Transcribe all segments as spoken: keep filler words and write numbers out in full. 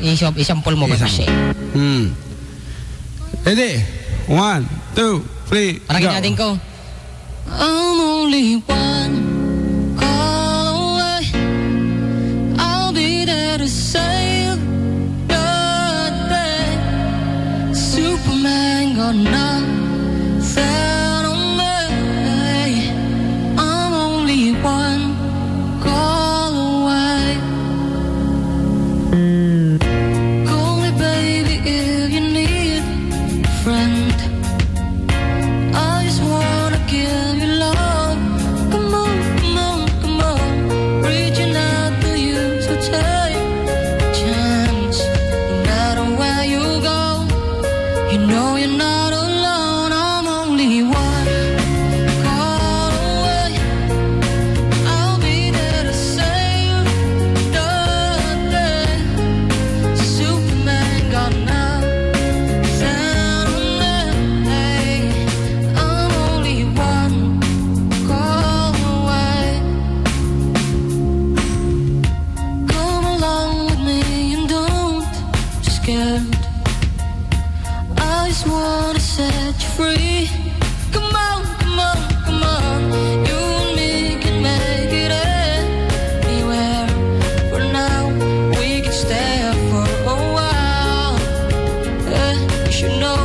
Isam-, isampol mo, Isam-, Kuya Shane. Hmm. Ready? One, two, three, Para go. Kinating ko. I'm only one call away. I'll be there to save the day. Superman got nothing on me. I'm only one call away. Call me, baby, if you need a friend. I just wanna give you love. Come on, come on, come on. Reaching out to you, so take a chance. No matter where you go, you know you're not alone. I'm only one call away. I'll be there to save the day. Superman got nothing on me. I'm only one call away. Come along with me and don't be scared. I just wanna set you free. Come on, come on, come on. You and me can make it anywhere. For now, we can stay for a while. Eh, you should know,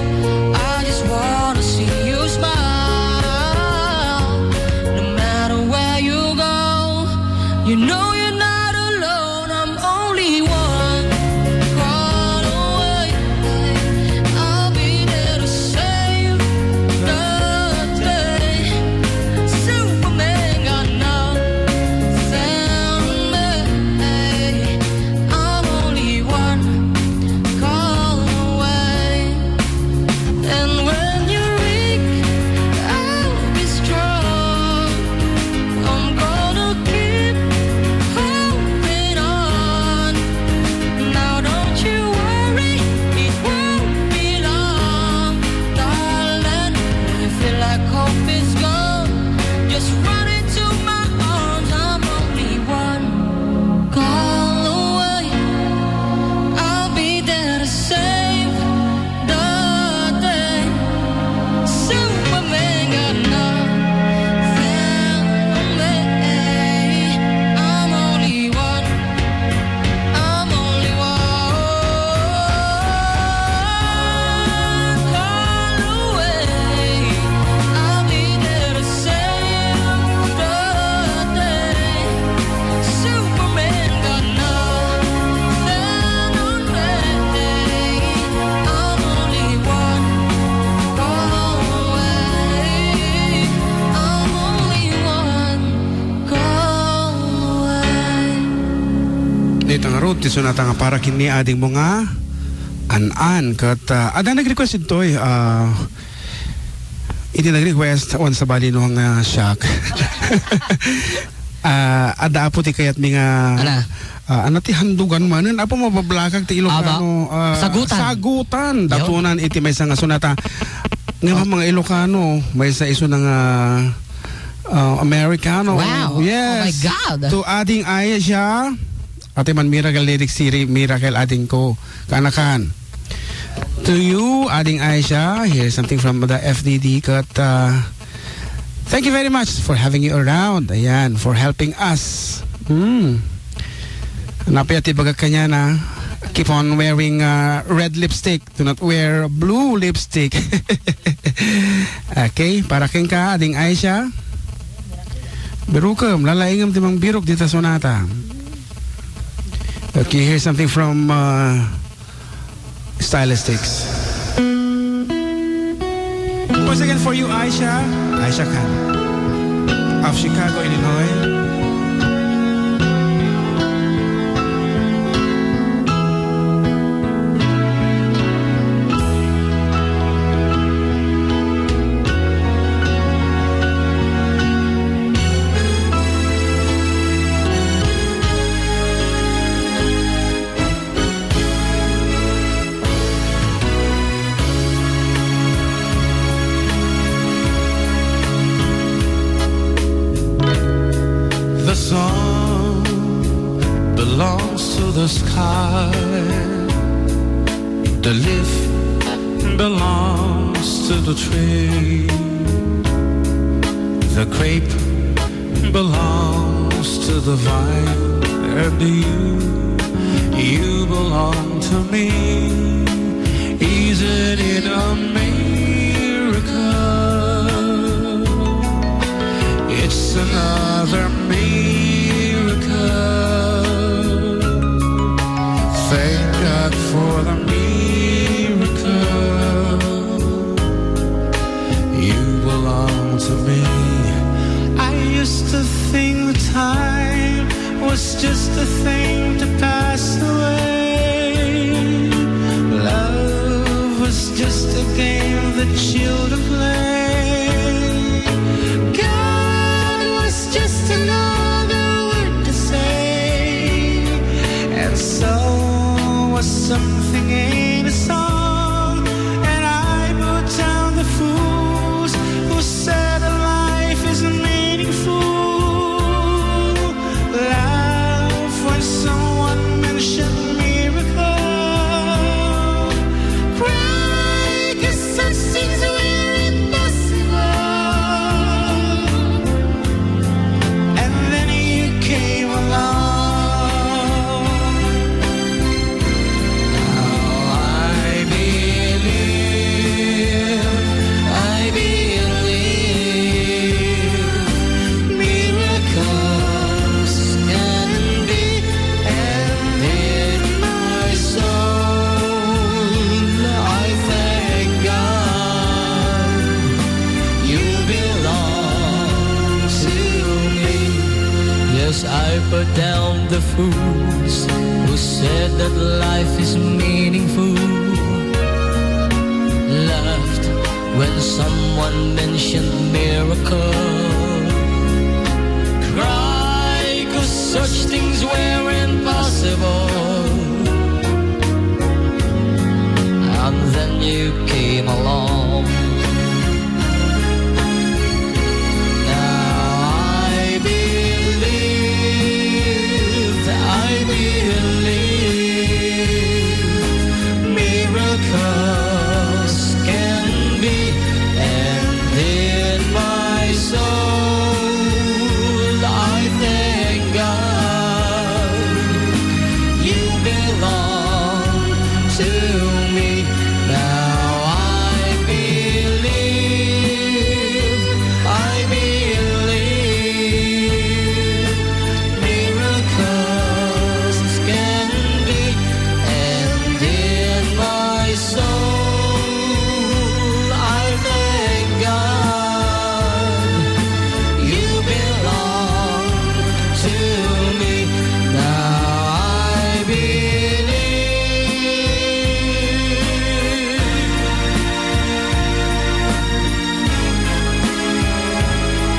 I just wanna see you smile. No matter where you go, you know you're not alone. I'm only one call away. I'll be there to save the day. Superman got nothing on me. I'm only one call away. And when you're weak, I'll be strong. I'm gonna keep holding on. Now don't you worry, it won't be long. Darling, when you feel like hope is gone, just run into my arms. I'm only one call away. I'll be there to save the day. Superman got nothing on me. I'm only one. I'm only one call away. I'll be there to save the day. Superman got nothing on me. I'm only one call away. I'm only one call away. Dita ngarud ti sonata nga para ken ni adingmo nga An-an ket, ah, adda nag-request ditoy, ah, iti nag-request, wen sabali no nga siak. Ah, adda, Apo, ti kayatmi nga, Ana? Ah, ano ti handugan manen? Apo, mabablakak ti Ilocano, Aba, ah, sagutan. Sagutan. Yun. Dapunan iti maysa nga sonata. Nga Oh. mga Ilocano, maysa isu na nga, ah, Americano. Wow. Yes. Oh my God. To Ading Aisha. Ate man, Miracle Lyric Series, Miracle, adingko. Kanakan. To you, Ading Aisha, here's something from the F D D ket, uh, thank you very much for having you around. Ayan, for helping us. Hmm. Napay ti bagak kaniana, keep on wearing, uh, red lipstick. Do not wear blue lipstick. Okay, para kenka, Ading Aisha. Birukem, lalaingem ti mangbirok dita sonata. Okay, here's something from, uh, Stylistics. Once again for you, Aisha. Aisha Khan of Chicago, Illinois. The sun belongs to the sky. The leaf belongs to the tree. The grape belongs to the vine. And you, you belong to me. Isn't it a miracle? It's another miracle. Thank God for the miracle. You belong to me. I used to think the time was just a thing to pass away. Love was just a game that children play. God was just another word to say, and so was something in a song. And I put down the fools who said that life is meaningful. Laugh when someone mentioned miracle. Cry 'cause such things were impossible. And then you came along. Now I believe, I believe miracles can be, and in my soul I thank God you belong to me. Yes, I put down the fools who said that life is meaningful. Laughed when someone mentioned miracle. Cry 'cause such things were impossible. And then you came along. Now I believe, I believe miracles can be, and in my soul I thank God you belong to me. Now I believe, I believe miracles can be, and in my soul I thank God you belong to me. Now I believe.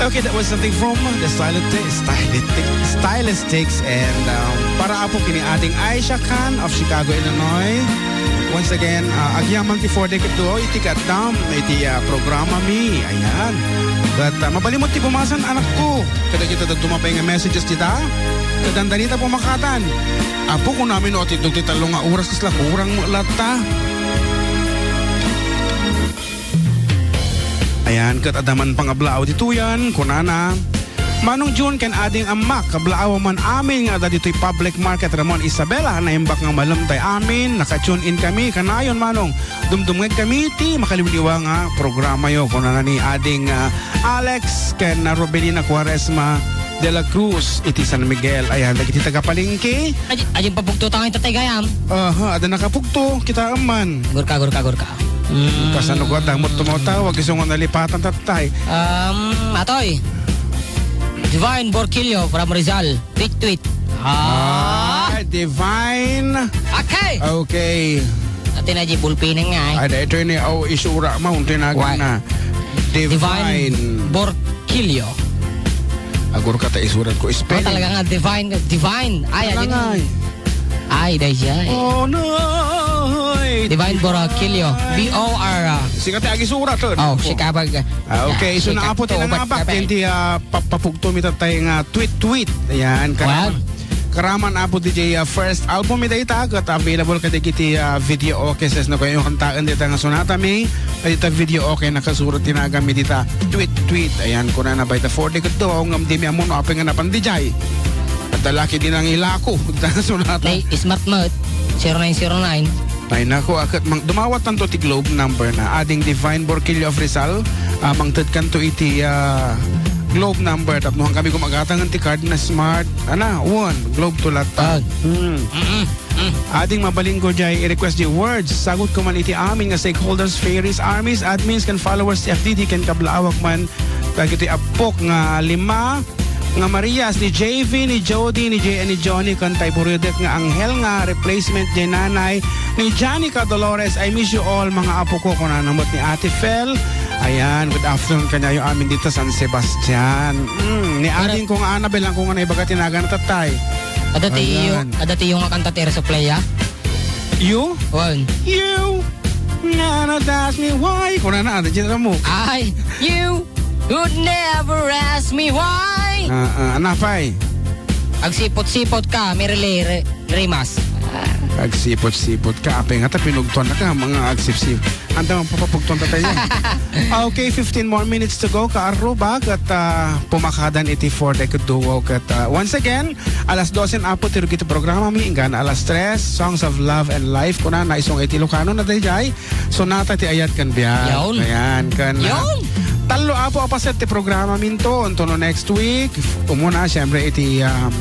Okay, that was something from the Stylisti-, Stylisti-, Stylistics and, um, para apo kini ading Aisha Khan of Chicago, Illinois. Once again, uh, agyaman ti four decade duo iti kaddam iti, uh, programa mi. Ayan. But, uh, mabalinmo ti bumasan, anakko. Kadagiti dadduma pay nga messages dita. Kadandanita pumakatan. Apo, kunamin, no, iti tallo nga oras, kasla kurang met latta. Ayan, ket adda man pangablaaw ditoyan, kunana, Manong Jun ken ading ammak, kablaaw man amin nga adda ditoy public market Ramon Isabela, naimbag nga malem tay amin, naka-tune in kami, kanayon Manong, dumdumngeg kami ti makaliwliwa nga programayo, kunana ni ading, ah, Alex ken Robelina Cuaresma de la Cruz iti San Miguel. Ayan, dagiti taga-Palenque. Adi, adi papugto tayo tatay gayam. Aha, adda nakapugto, kita man. Gurka, gurka, gurka. Mm. Kasano ko, damot tumatawag, isu nga nalipatan tatay. Um, atoy. Divine Borquillo from Rizal. Tweet, tweet. Ah. Ah, Divine. Okay. Okay. Ati na di bulpinen nga, eh. Ay, dahil ito ni, oh, isura mo, ang tinagan Why? na. Divine. Divine Borquillo. Agur ka ta isurat ko. Oh, Spelling. Talaga nga, divine, divine. Ay, Talaga adi nga, ni. eh. Ay, dahil siya, eh. Oh, no. Divine Borquillo. B O R, ah. Sikat ay agisurat, oh. Oh, si Kabag. Ah, okay. So, Sika-, naapo ti oh, nanabak, ba't, ba't? Denti, ah, pa-, papugto mi tatay nga tweet-tweet. Ayan, Well, karaman. Karaman, Apo, D J, ah, first album mi dayta, ket available kadagiti, ah, video okay. Ses no kayo kantaen dita nga sonata mi, dayta video okay, nakasurat ti nagami dita. Tweet, tweet. Ayan, kunana by the four, di ket daw, ngem dimi ammo no apay nga napan, D J. At the lucky din ang ilako, dita nga sonata. Nay, smart mode, zero nine zero nine. Ay, naku, aket mang-, dumawat tanto ti Globe number na. Ading Divine Borquillo of Rizal, ah, mangted kanto iti, ah, Globe number. Tapno kami gumagatan ti card na smart, ana, one, Globe to latta. Ah. Hmm. Mm-mm. Mm. Ading mabalin ko jay i-request di words. Sagot ko man iti amin nga stakeholders, fairies, armies, admins, ken followers ti F D D, ken kablaawak man dagiti appok nga lima, nga Marias, ni J V, ni Jody, ni J N, ni Johnny, ken tay buridek nga anghel nga replacement ni nanay ni Janica Dolores. "I miss you all, mga apo ko," kunana met ni Ate Fel. Ayan, good afternoon kanyayo amin dita San Sebastian. Mm, ni Para ading ko nga Annabel, ang ko nga naibaga ti nagana tatay. Adda ti iyo, Ayan. Adda ti iyo nga kanta ti Air Supply, ah? You? Wan. You? Nana, that's me, why? Kunana, ano dyan mo? Ay, you would never ask me why. Ah, ah, anapay? Agsipot-sipot ka, Mirele Re-, Rimas. Agsipot-sipot ka, apay nga ta pinugtuan na ka, mga agsipsip. Anda man papapugtuan ta tayo. Okay, fifteen more minutes to go, ka Aruba, kat, ah, pumakadan iti four decade duo, kat, ah, once again, alas doce en apo ti rugit ti programa mi, inggana alas tres, Songs of Love and Life, kuna, naisong iti Ilocano na dayjay. Sonata ti ayat ken biag. Yaon. Ayan, ken, ah, Yaon. Tallo apo a paset ti programa minto, unto no next week. Umuna, siyempre, iti, um,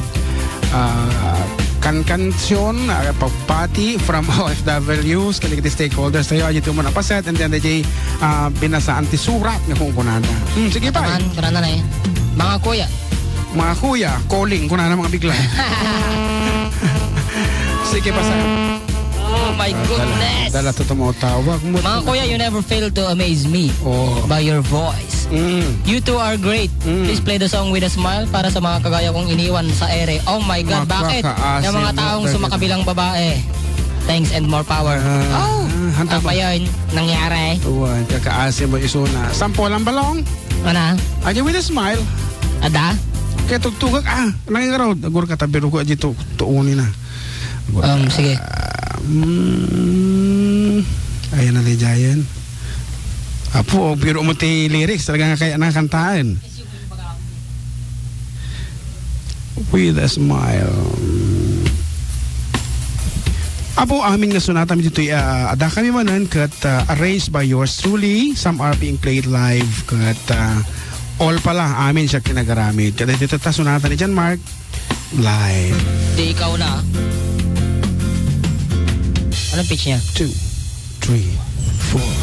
ah, kankansyon, ah, pagbati from O F Ws, kadagiti stakeholders tayo, iti umuna a paset, and then, iti, ah, binasaan ti surat nga kunkunana. Hmm, sige pa. Taman, kurana na eh. Mga kuya. Mga kuya, calling, kunana mga bigla. Sige, basa. Oh my Dala, goodness. Dala to tumawag mo. Mga kuya, you never fail to amaze me Oh. by your voice. Mm. You two are great. Mm. Please play the song With a Smile para sa mga kagaya kong iniwan sa ere. Oh my God, bakit? Makakaasim Yung mga na taong talaga. Sumakabilang babae. Thanks and more power. Ah, Oh, hanta ano ba? Ba yun? Nangyari? Uwan, kakaasim mo isuna. Sampo lang balong? Ana? Aja With a Smile. Ada? Kaya tugtugak, ah, nangyarod. Agur ka tabiru ko, aja tu-, tuuni na. Agur Um, ka, sige. Ah, mm, ayan na, Lijayan. Apo, oh, biro mo ti lyrics, talaga nga kaya nakantaan. With a Smile. Apo, amin nga sonata mi ditoy, ah, ada kami manen ket, ah, arranged by yours truly. Some are being played live ket, ah, all pala, amin siya kinagaramid. Kada dito ta sonata ni John Mark, live. Di ikaw na. Anong pitch niya? Two. Three, four.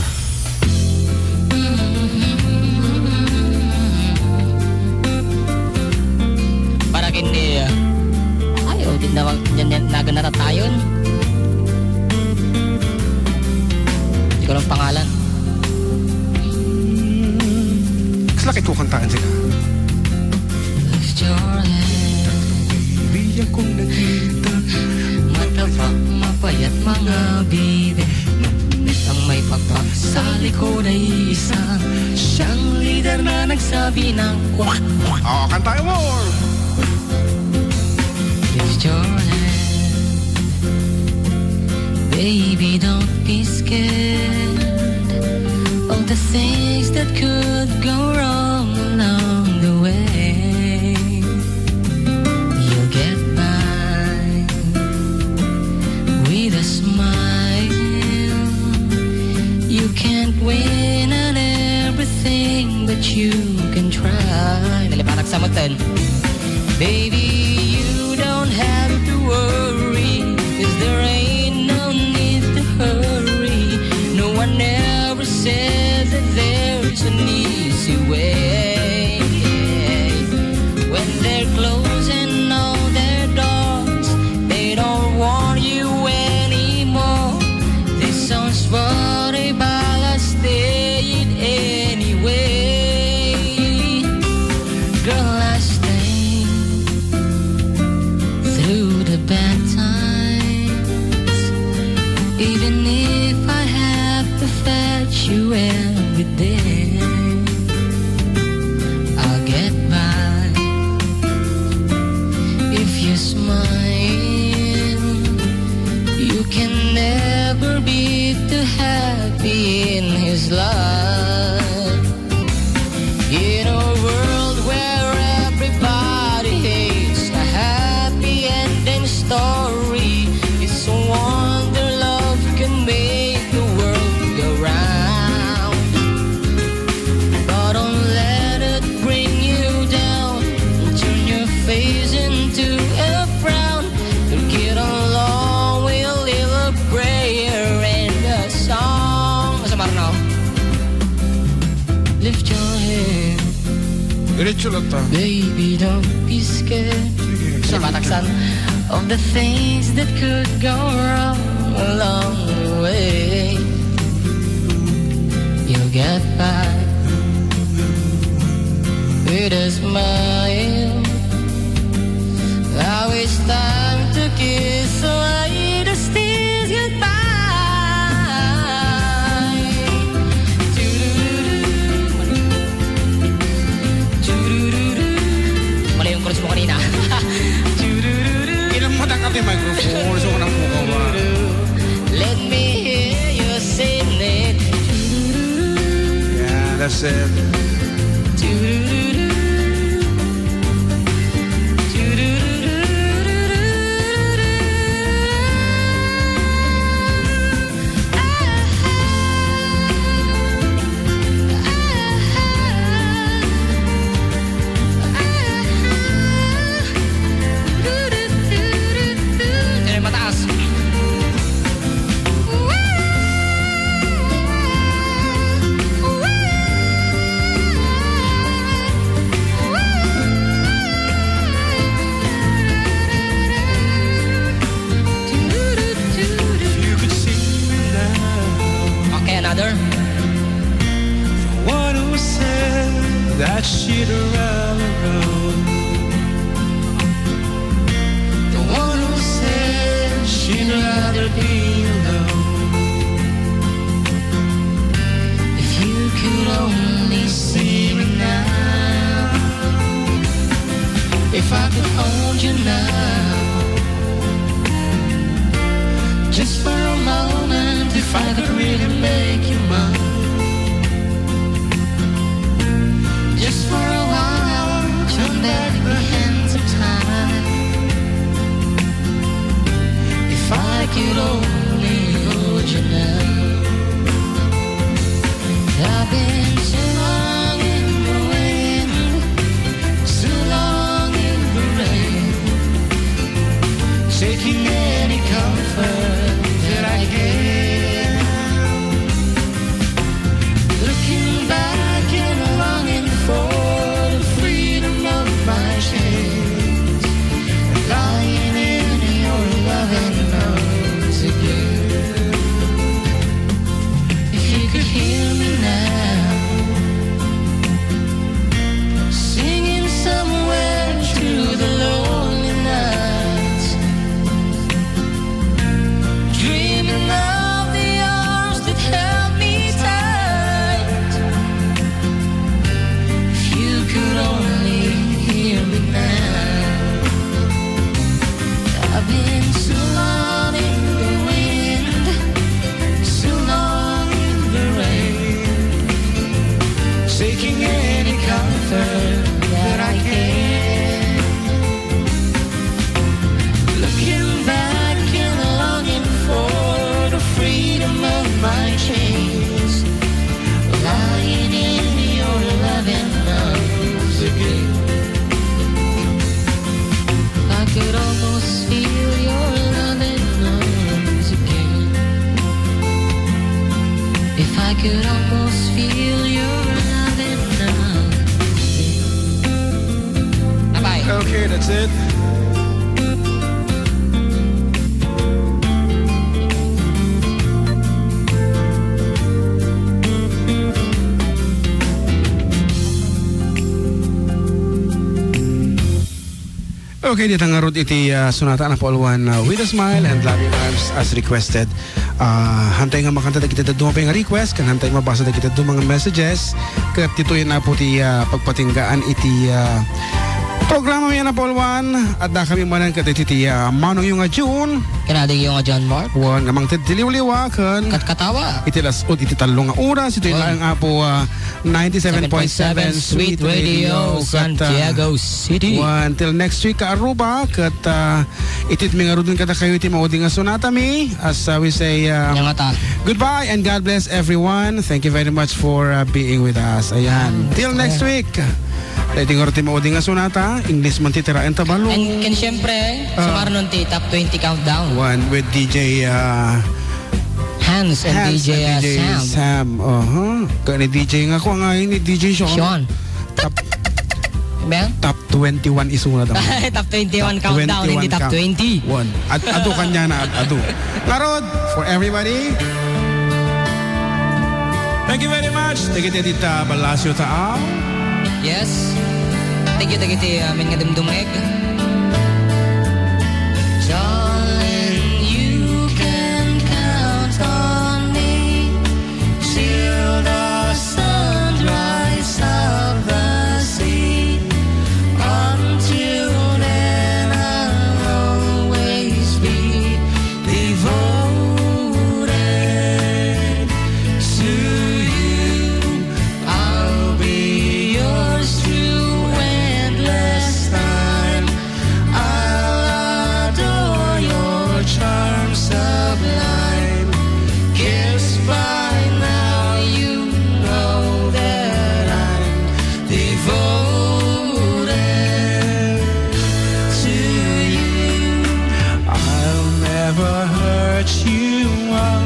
Para kini, ah, ay, oh, di na, di na, di na, naganata tayo. Di ko lang pangalan. Kasla kay kukantaan sila. Lost your hand. Baby, akong nakita. Mataba, mapayat mga bide. Ngunit ang may pakpak sa likod ay isang siyang lider na nagsabi ng kwak, kwak. Oh, kantahin mo. Lost your hand. Baby, don't be scared of the things that could go wrong along the way. You'll get by with a smile. You can't win at everything, but you can try. Nalipanak sa matan. Baby, you don't have to worry, 'cause there ain't no need to hurry. No one ever says that there's an easy way. When they're closing all their doors, they don't want you anymore. This sounds funny, but I stay it anyway. Girl, I stay through the bad times, even if I have to fight you every day. I'll get by if you smile. be too happy in his life. In a world where everybody hates a happy ending story, it's a wonder love can make the world go round. But don't let it bring you down and turn your face into a frown. Get along with little prayer and a song. Masa marno? Lift your head, Diretso lang ta. Baby, don't be scared. Sige, Di ba, taksan? Of the things that could go wrong along the way. You'll get by with a smile. Now it's time to kiss away the tears goodbye. Mali yung chords mo kanina. Kinamatan ka, ti microphone. So, anak mo ka ba? Let me hear you sing it. Yeah, that's it. Yan ang mataas. If you could see me now. Okay, another. The one who said that she'd rather run. The one who said she'd rather be alone. If you could only see me now. If I could hold you now. Just for a moment, if I could really make you mine. Just for a while, turn back the hands of time. If I could only hold you now. I've been so long in the wind, so long in the rain, taking any comfort that I can. Looking back and longing for the freedom of my chains, lying in your loving arms again. If you could hear me now, singing somewhere through the lonely night, dreaming of the arms that held me tight. If you could only hear me now. I've been so long in the wind, so long in the rain, seeking any comfort that I can. Looking back and longing for the freedom of my chains, lying in your loving arms again. I could almost feel your loving arms again. If I could almost feel your loving arms again. Bye-bye. Okay, that's it. Okay, dita ngarud iti, ah, sonata a napauluan, ah, With a Smile and Loving Arms as requested. Ah, hantay nga makanta dagiti dadduma pay nga request, ken hantay mabasa dagiti dadduma nga messages. Ket ditoy na po ti, ah, pagpatinggaan iti, ah, Programa mi a napulwan, adda kami manen ket iti ti, ah, manongyo nga June. Ken adingyo nga John Mark. Wen, nga mangted ti liwliwa, ken Kat katawa. Iti las-, o, iti tallo nga oras, iti Wen. Laeng Apo, ah, ninety-seven point seven Sweet Radio, ket, ah, Santiago City. Wen, till next week, Aruba, ket, ah, itedmi ngaruden kadakayo iti maudi nga sonata mi, as, ah, we say, ah, Nangata. Goodbye and God bless everyone. Thank you very much for, ah, being with us. Ayan. Mm, till next ayan. Week. Daytoy ngarud ti maudi nga sonata, English man ti tiraen ta balo. And, and syempre, Ah. sumarunon ti top twenty countdown. Wen, with D J, ah, Hans and Hans D J, and ah, D J Sam. Sam. Aha. Ken ni D J nga ko nga ni D J Sean. Sean. Top, Amen? Top twenty-one isuna daw. Top twenty-one Top countdown, hindi twenty-one top count. twenty. Wen. Ad-, adu kanya na, ad-, adu. Ngarud, for everybody. Thank you very much. Thank you, Tita Balasio Taal. Yes. Thank you, thank you, Tita, uh, Min nga dumdumeg. Darling, you can count on me till the sunrise of the sea. Until then, I'll always be devoted to you. I'll be yours through endless time. I'll adore your charm sublime. 'Cause by now you know that I'm devoted to you. I'll never hurt you. I'll